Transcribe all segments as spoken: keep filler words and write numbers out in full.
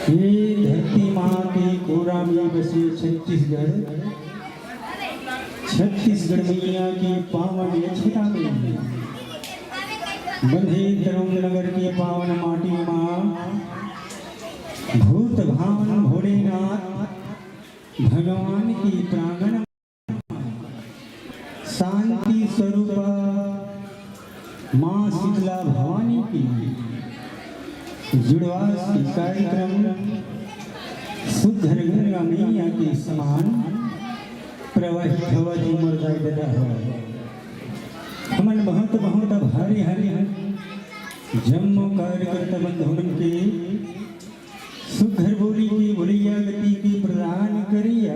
ये धरती माँ के कोरा में बसे छत्तीसगढ़, छत्तीसगढ़ मैया के पावन अछरा में बंधे तरुण नगर के पावन माटी माँ, भूत भावन भोलेनाथ भगवान के प्रांगण, शांति स्वरूपा माँ शीतला भवानी के जुड़वास के कार्यक्रम सुघर गंगा मैया के समान प्रवाहित हवत हे मोर दाई ददा हो। हमन बहुत बहुत आभारी हन जम्मो कार्यकर्ता बंधु मन के सुघर बोली के बोलैया गति के प्रदान करिया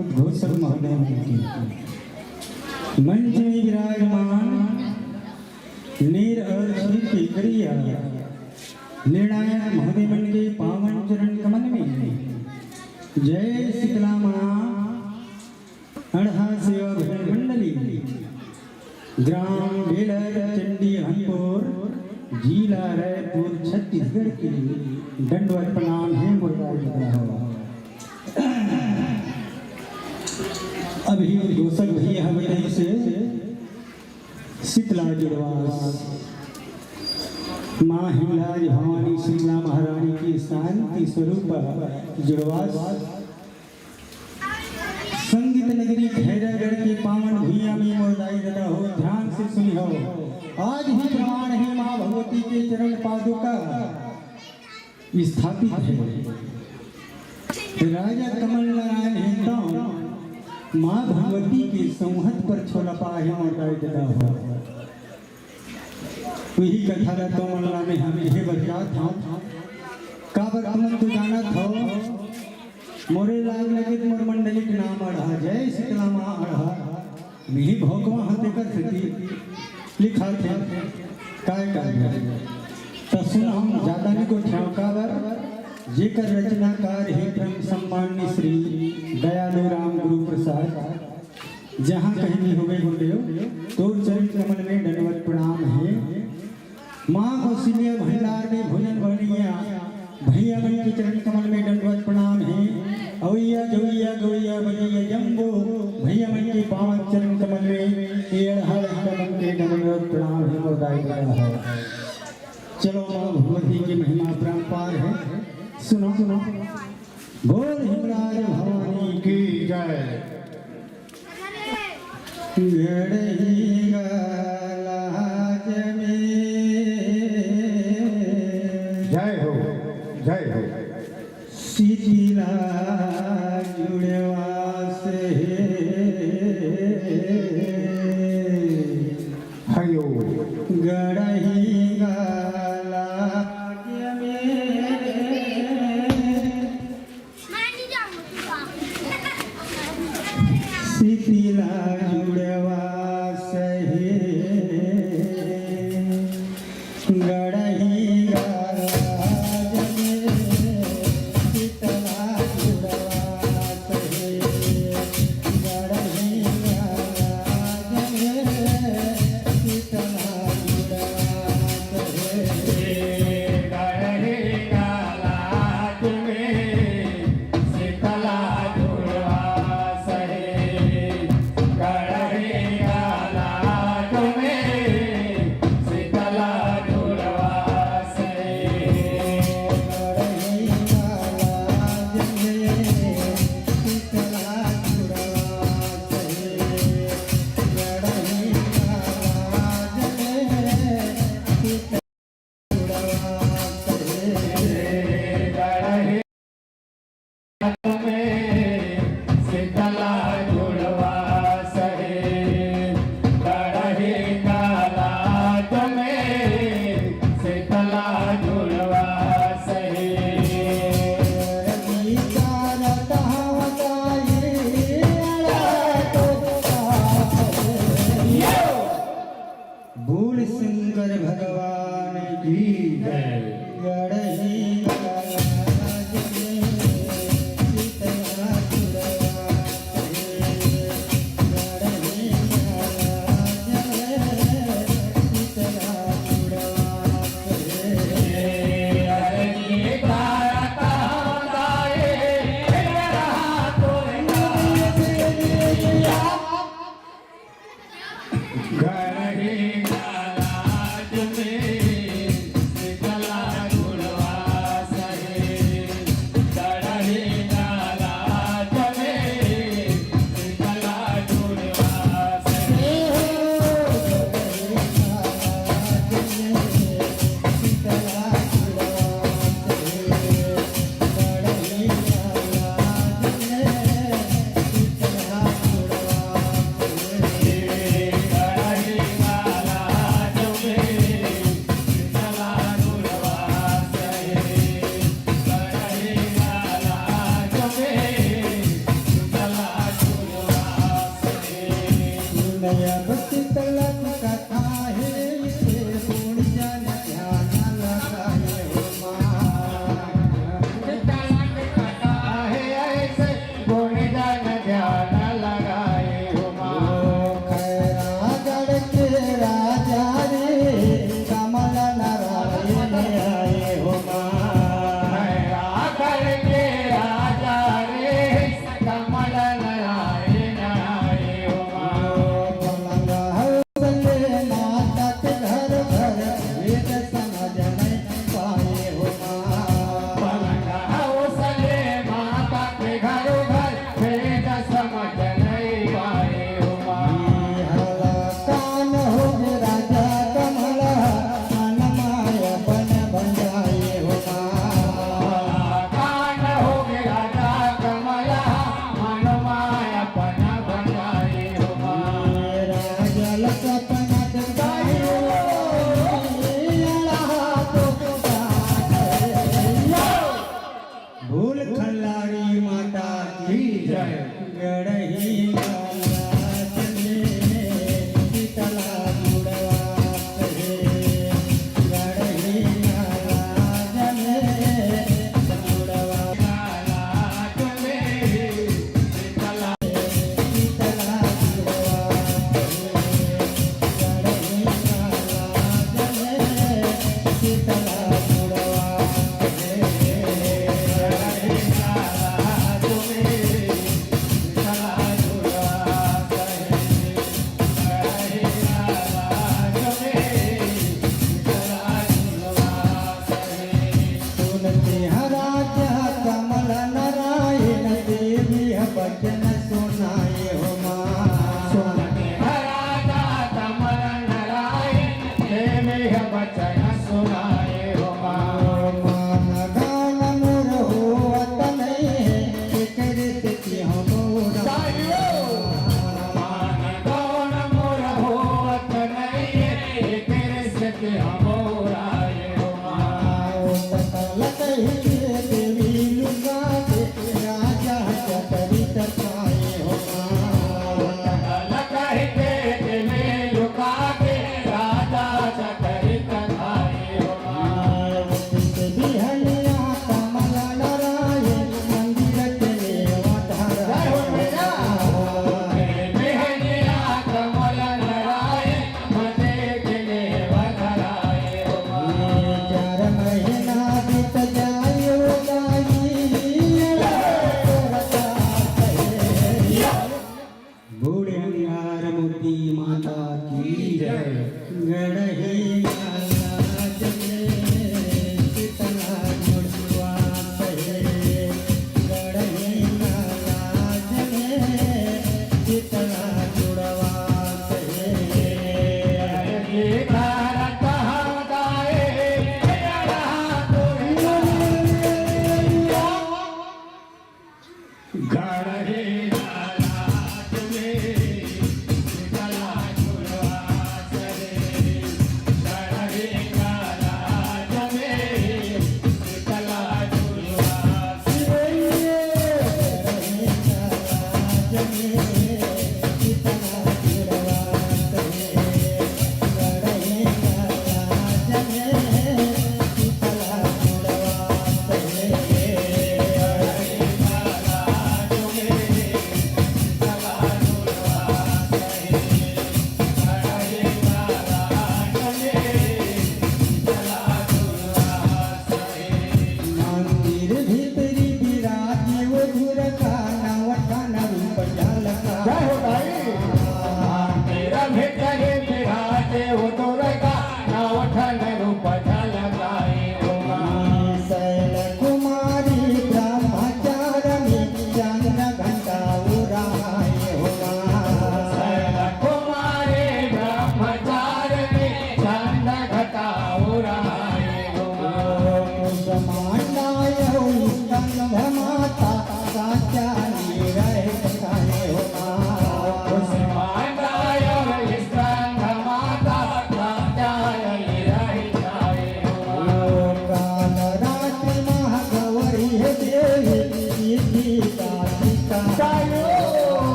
उद्घोषक महोदय मन के। मंच में विराजमान नेर और क्षेत्र के करिया निर्णायक महोदय मन के पावन चरण कमल में जय शीतला माँ अड़हा सेवा भजन मंडली, ग्राम बेलर, चंडी हनपुर, जिला रायपुर, छत्तीसगढ़ के दंडवत प्रणाम हे मोर दाई ददा हो। अभी उद्घोषक भैया हवे से शीतला जुड़वास, माँ हिंगलाज भवानी शीतला महारानी के शांति स्वरूप जुड़वास संगीत नगरी खैरागढ़ के पावन भुइयां में मोर दाई ददा हो, ध्यान से सुनी हो। आज ही प्रमाण हे माँ भगवती के चरण पादुका स्थापित हे। राजा कमल नारायण हे तो माँ भगवती के संहत पर छोला पाहे मोर दाई ददा हो। वही कथा ला तुमन ला मैं हम इहे बरजात हंव। काबर तुमन तो जानत हव, मोरे लाग लगे मोर मंडली के नाम अड़हा, जय शीतला माँ अड़हा। मिही भोकवा हते कर सेती लिखात हे, काय करबे। त सुन हम ज्यादा नहीं गोठियाव काबर, जेकर रचनाकार हे परम सम्माननीय श्री दयालु राम गुरु प्रसाद, जहाँ कहीं भी होवे गुरुदेव, तोर चरण कमल में दंडवत प्रणाम हे। माँ कौशल्या भंडार में भोजन बनैया भैया मन के चरण कमल में दंडवत प्रणाम हे। अवैया जवैया गवैया बजैया जम्बो भैया मन के पावन चरण कमल में ये अड़हा लइका मन के दंडवत प्रणाम हे मोर दाई ददा हो। चलो माँ भगवती की महिमा अपरंपार हे, सुनो सुनो। बोल हिंगलाज भवानी की जय। गड़ही गलाज में जय हो, जय हो। शीतला जुड़वास हे। हयो। गड़ही गलाज में शीतला जुड़वास हे। गड़ही गलाज में शीतला जुड़वास हे। गड़ही गलाज में शीतला जुड़वास हे। गड़ही गलाज में शीतला जुड़वास हे। गड़ही गलाज में शीतला जुड़वास हे। गड़ही गलाज में शीतला जुड़वास हे। गड़ही गलाज में शीतला बोल शंकर भगवान की जय।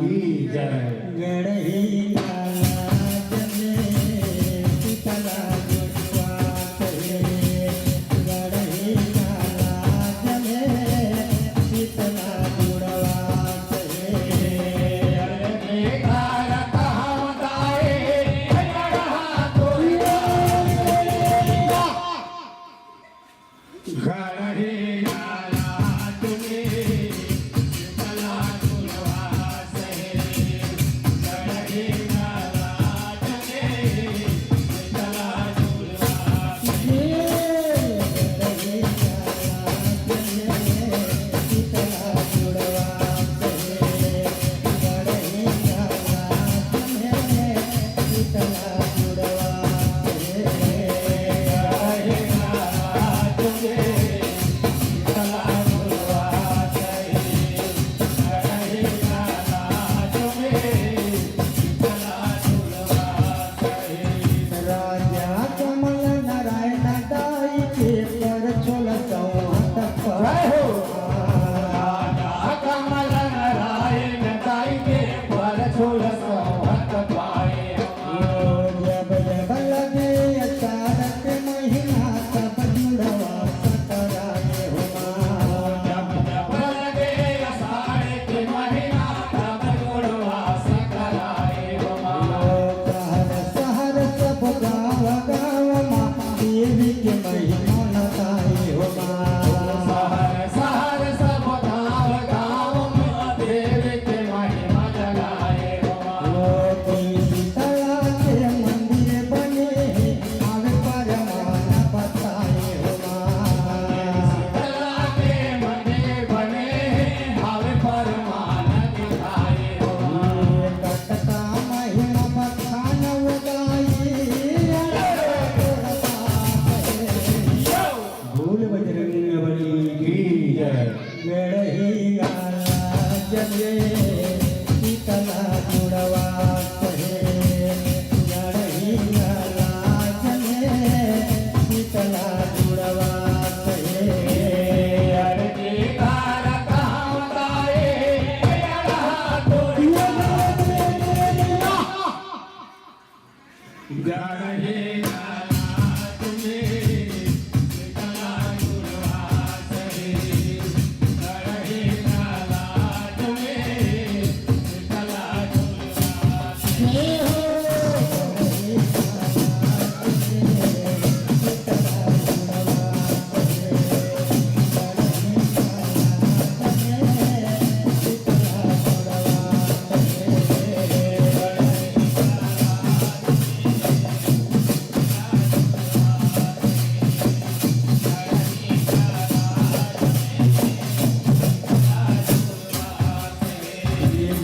की जय। गड़ही नाला जले शीतला जुड़वा सहे, गड़ही नाला जले शीतला जुड़वा सहे। राजा कमल नारायण दाई के परछोल सौंहत पाए। जय हो। राजा कमल नारायण दाई के परछोल सौंहत पाए। जब जब लगे अषाढ़ के महीना तब जुड़वा सकराए हो माँ। जब जब लगे अषाढ़ के महीना तब जुड़वा सकराए हो माँ। शहर शहर सब गाँव गाँव माँ देवी के महिमा बताए हो माँ। शहर शहर सब गाँव गाँव माँ देवी के महिमा जगाए हो माँ। ओ तुलसी तला के मंदिर बने हे, आवे परमान बताए हो माँ। तुलसी तला के मंदिर बने हे, आवे परमान दिखाए हो माँ। कटका महिमा बखान उदाई, अरे तोर पाप हे। बोल बजरंग बली की जय। गड़ही नाला जले शीतला जुड़वा सहे, गड़ही नाला जले शीतला जुड़वा सहे। अरे दीदार कहाँ बताए, अरे तोरी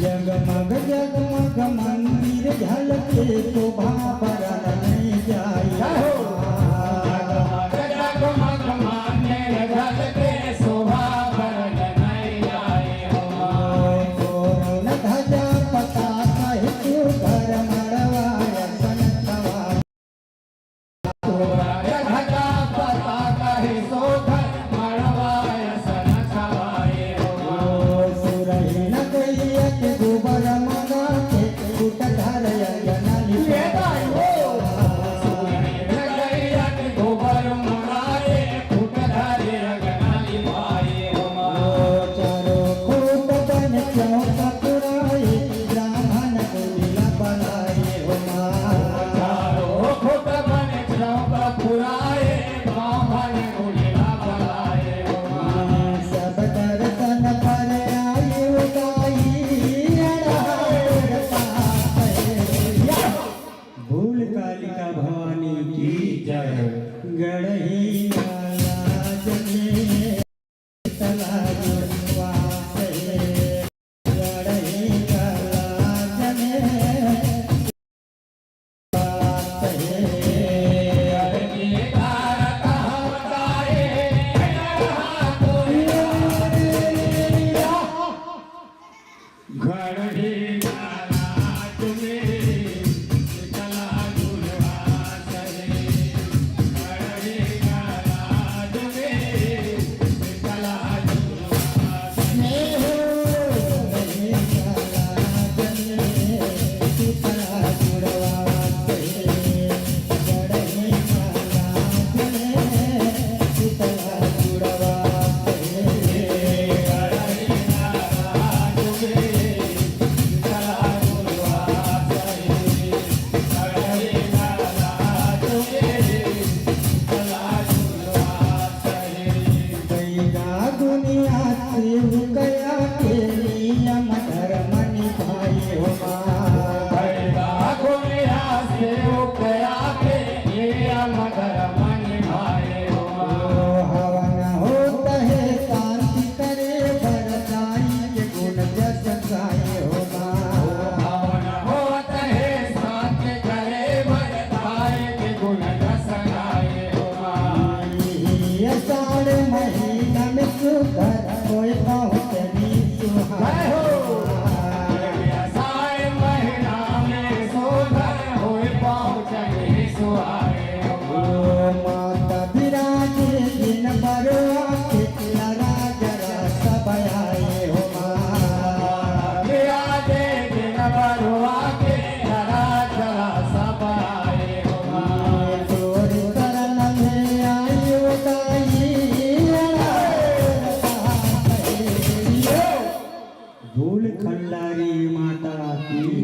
जगमग जगमग मंदिर झलके, शोभा बरन नहीं जाए। जय हो। जगमग जगमग मंदिर झलके, शोभा बरन नहीं जाए हो। तोरण ध्वजा पताका हे सुघर, मड़वा असन छवा। तोरण ध्वजा पताका हे सुघर, मड़वा असन छवाए हो। सुरहिन गइया के गोबर मंगा के, कुट घर अंगना लिपाए।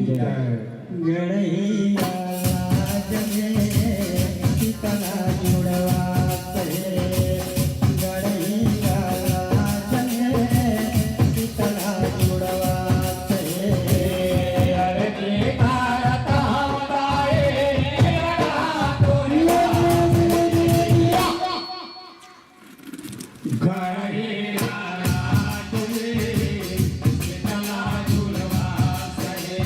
गढ़ही राज में शीतला जुड़वा सहे, गढ़ही राज में शीतला जुड़वा सहे। अरे की भारत हमारे गढ़ही राज में शीतला जुड़वा सहे,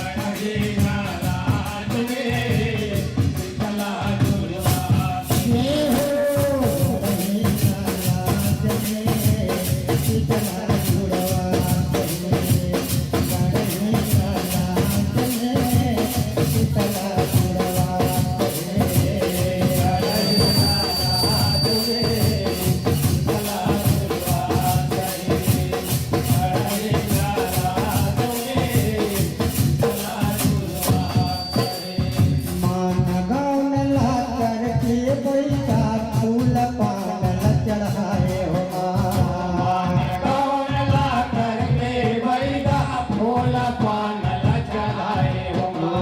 गढ़ही राज में शीतला जुड़वा सहे। मान गौन ला करके बैठा, फूल पान ला चढ़ाए हो माँ। मान गौन ला करके बैठा, फूल पान ला चढ़ाए हो माँ।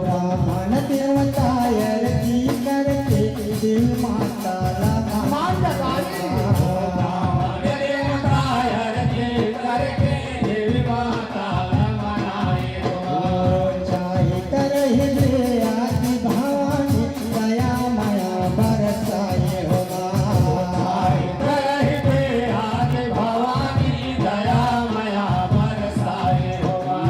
ब्राह्मण देवता आरती करके देवी माता ला मान जगाई। ब्राह्मण देवता आरती करके देवी माता ला मनाए हो। चाहे करही दे आदि भवानी, दया मया बरसाए हो माँ। चाहे करही दे आदि भवानी, दया मया बरसाए हो माँ।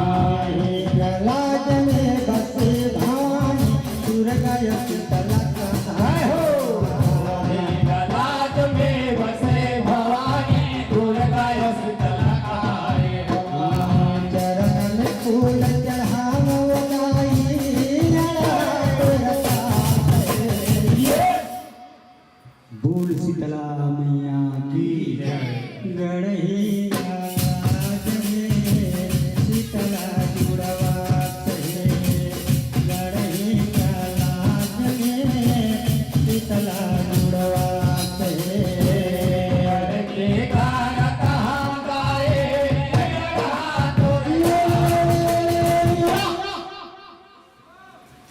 लाज में बसे भवानी, दुर्गा शीतला कहाए हो। लाज में बसे भवानी, दुर्गा शीतला कहाए हो। चरण में फूल चढ़ावो गाई, बोल शीतला मैया की जय। गढ़ही राज में शीतला जुड़वा सहे, गढ़ही राज में शीतला जुड़वा सहे। के गाना कहाँ गाए,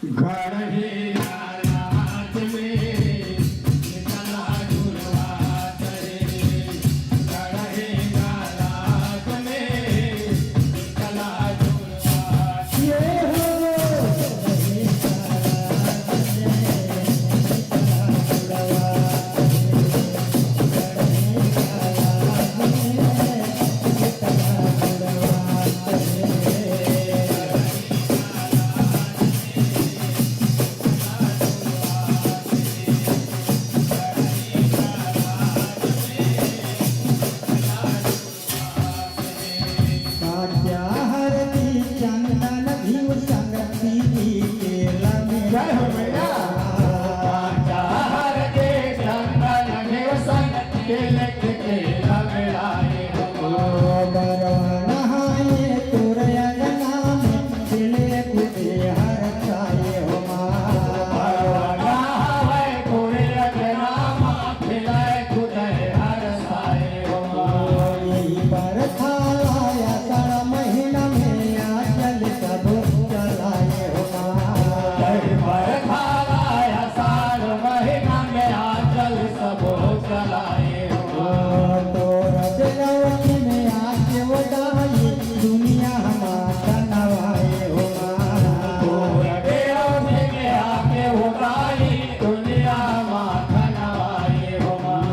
गढ़ही राज में शीतला जुड़वा सहे, गढ़ही राज में शीतला जुड़वा सहे। काचा हरदी चंदन घीव संग पीली तेल में। जय हो मैया। काचा हरदी चंदन घीव संग तिलक तेल मिलाए हो। ओ बरवा नहाए तोर अंगना में, खेले कूदे हरसाए हो माँ। बरवा नहाए तोर अंगना में, खेले कूदे हरसाए हो माँ। यही पर थाला आषाढ़ महीना में आंचल सबो चलाए हो माँ। यही पर थाला आषाढ़ महीना में आंचल सबो चलाए हो। तोर बेलौटी में आके वो दाई, दुनिया हमार नवाए हो माँ। तोर बेलौटी में आके वो दाई, दुनिया हमार नवाए हो माँ।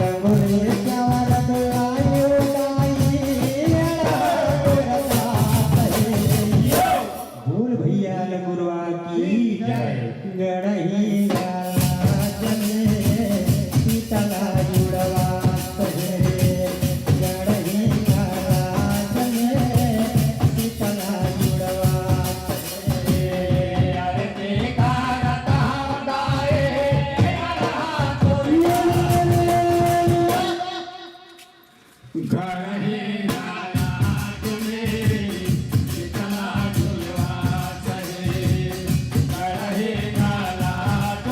डंगोरे चावर दुआई हो दाई, अड़ा तोर साथ है। बोल भैया लंगुरवा की जय। गढ़ही राज में शीतला जुड़वा सहे, गढ़ही राज में शीतला जुड़वा सहे। अरे देखा रता गाए, गढ़ही राज में शीतला जुड़वा सहे, गढ़ही राज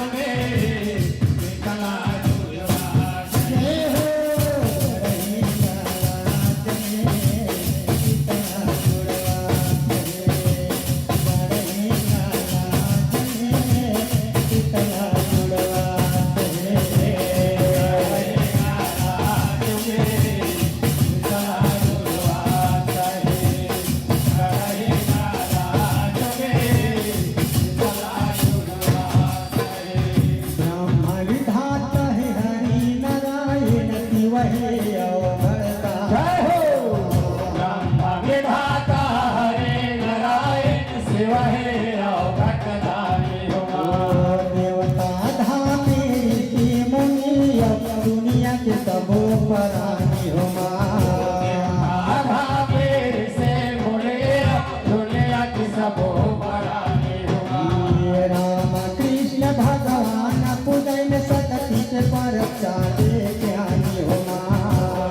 राम कृष्ण भगवान पूजन शक्ति से परसादे ज्ञानी हो माँ।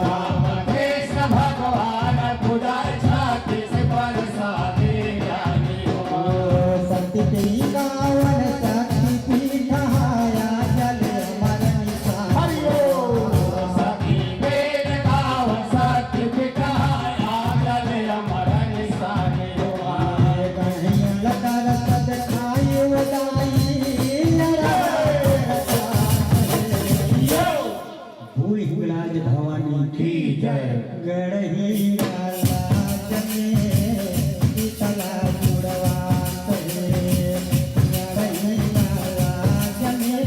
राम कृष्ण भगवान पूजन शक्ति से परसादे ज्ञानी हो माँ। शक्ति पीठ पावन शक्ति पीठ आया जल अमर निशान। हरि ओम। शक्ति पीठ पावन शक्ति पीठ आया जल अमर निशान। भूल हिंगलाज भवानी की जय। गढ़ हिंगलाज में शीतला जुड़वा कहे, गढ़ हिंगलाज में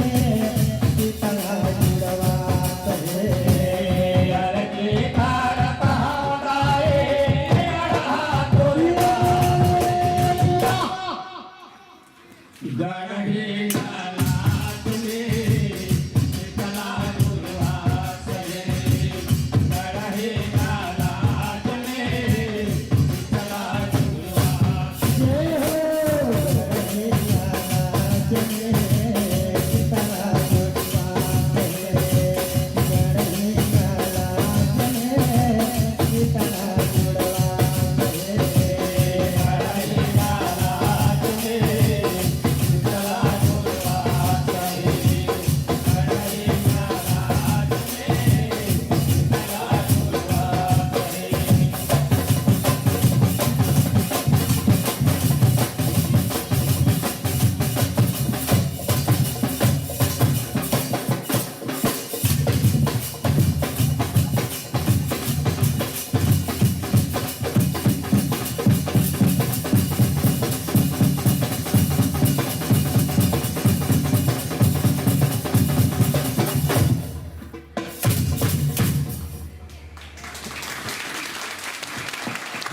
शीतला जुड़वा कहे।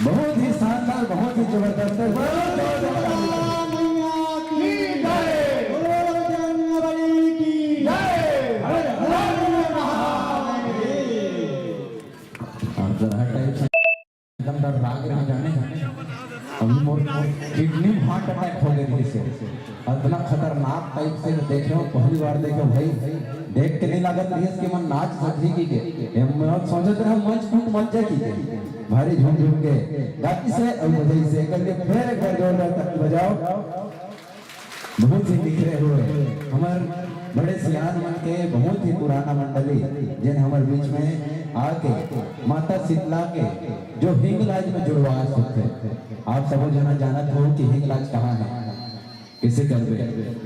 बहुत ही शानदार, बहुत ही जबरदस्त। मैया की जय। बोलो बजरंग बली की जय। हर हर महादेव। आप जरा टाइप से एकदम डर लाग रही जाने। अभी मोर किडनी में हार्ट अटैक हो गई थी से। इतना खतरनाक टाइप से देखे हो, पहली बार देखे हो भाई। देख के नहीं लागत रही कि मन नाच सकही की के। ए, मैं सोचत रहा मंच फूट मत जाए की के। भारी झूम झूम के गाती से और बजाई से करके फिर एक बार जोरदार ताली बजाओ। बहुत ही निखरे हुए हमर बड़े सियान मन के बहुत ही पुराना मंडली, जेन हमर बीच में आके माता शीतला के जो हिंगलाज में जुड़वास होथे। आप सबो जना जानत हो कि हिंगलाज कहाँ है, किसे करबे,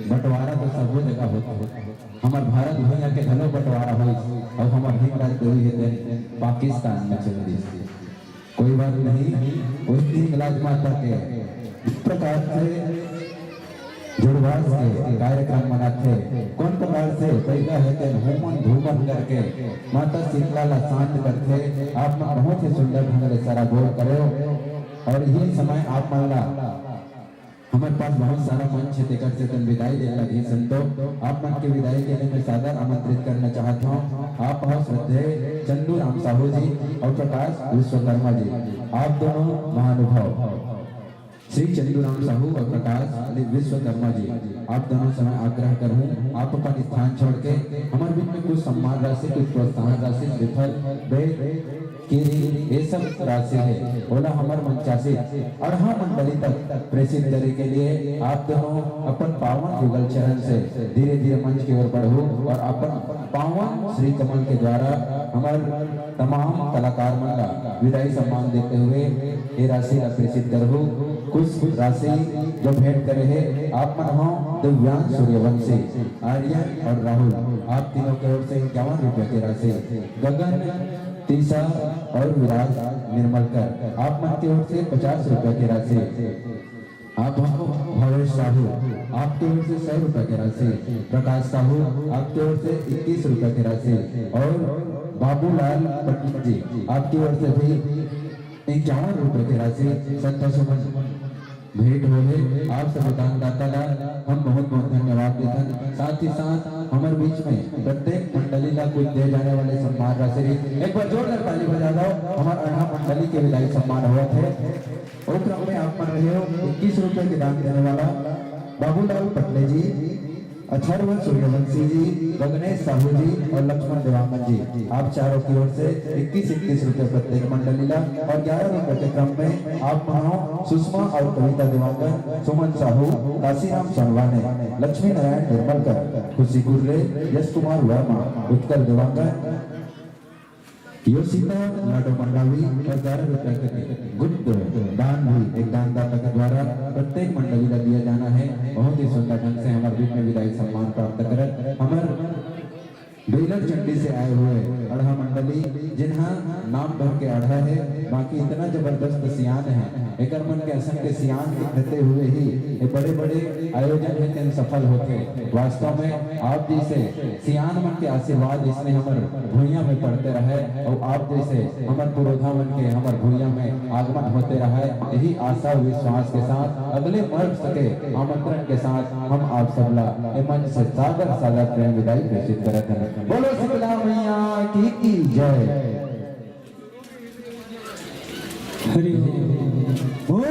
बंटवारा तो सबो जगह होथे। हमर भारत भुइयां के घलो बंटवारा होइस अउ हमर हिंगलाज देवी हे तेन पाकिस्तान में चल दिस। कोई बात नहीं, उस दिन हिंगलाज माता के इस प्रकार से जुड़वास के कार्यक्रम मनाथे, कौन प्रकार से बैगा हे तेन होमन धूमन करके माता शीतला ला शांत करथे। आप मन बहुत ही सुंदर ढंग ले सारा गोल करो और यही समय आप मन ला हमर पास बहुत सारा मंच हे, तेकर से तन विदाई देन लगही संतो। आप मन के विदाई के लिए मैं सादर आमंत्रित करना चाहत हूँ। आप हो श्रद्धेय चंदू राम साहू जी और प्रकाश विश्वकर्मा जी, आप दोनों महानुभाव श्री चंदू राम साहू और प्रकाश विश्वकर्मा जी, आप दोनों से मैं आग्रह करूँ, आप अपन स्थान छोड़ के हमर बीच में कुछ सम्मान राशि, कुछ प्रोत्साहन राशि, श्रीफल, बेल, केरी, ये सब राशि है, ओला हमर मंचासीन अड़हा मंडली तक प्रेषित करे के लिए आप दोनों अपन पावन युगल चरण से धीरे धीरे मंच की ओर बढ़ो और अपन पावन श्री कमल के द्वारा हमर तमाम कलाकार मन ला विदाई सम्मान देते हुए ये राशि ला प्रेषित करहु। कुछ राशि जो भेंट करे हे आप मन हो दिव्यांश सूर्यवंशी, आर्यन और राहुल, आप तीनों के ओर से इक्यावन रुपए की राशि। गगन तीसा और विराज निर्मलकर, आप मन के ओर से पचास रुपए की राशि। आप हो भवेश साहू, आपके ओर से सौ रुपए की राशि। प्रकाश साहू, आपके ओर से इक्कीस रुपए की राशि। और बाबूलाल पंडित जी, आपकी ओर से भी इक्यावन रुपए की राशि। संतोष सुमन भेंट होहे। आप सब दानदाता ला हम बहुत बहुत धन्यवाद देथन। साथ ही साथ हमर बीच में प्रत्येक मंडली ला कुछ दे जाने वाले सम्मान राशि भी। एक बार जोरदार ताली बजा दो, हमर अड़हा मंडली के विदाई सम्मान होवत हे। और क्रम में आप मन रहे हो इक्कीस रुपए के दान देने वाला बाबूलाल पटले जी, अथर्व सूर्यवंशी जी, गगनेश साहू जी और लक्ष्मण देवांगन जी। आप चारों की ओर से इक्कीस इक्कीस रुपए प्रत्येक मंडली ला और ग्यारह रुपए के क्रम में आप मन हो सुषमा और कविता देवांगन, सुमन साहू, काशीराम सोनवाने, लक्ष्मी नारायण निर्मलकर, खुशी कुर्रे, यश कुमार वर्मा, उत्कल देवांगन, योशिता लाडो मंडावी और ग्यारह रुपए के गुप्त दान भी एक दानदाता के द्वारा प्रत्येक मंडली ला दिया जाना है। बहुत ही सुंदर ढंग से हमारे बीच में विदाई सम्मान प्राप्त करत हमारे बेलर चंडी से आए हुए अड़हा मंडली, जिन्हा नाम भर के अड़हा है, बाकी इतना जबरदस्त सियान है, एकर मन के असम के सियान के रहते हुए ही ये बड़े-बड़े आयोजन हे तेन सफल होथे। वास्तव में आप जैसे सियान मन के आशीर्वाद इसने हमर भुइयां में पड़ते रहे और आप जैसे हमर पुरोधा मन के हमर भुइयां में आगमन होते रहे। यही आशा और विश्वास के साथ अगले वर्ष के आमंत्रण के साथ हम आप सबला ए मंच से सादर सादर प्रेम विदाई प्रेषित करत हैं। बोलो शीतला मैया की, की जय। हरि ओम।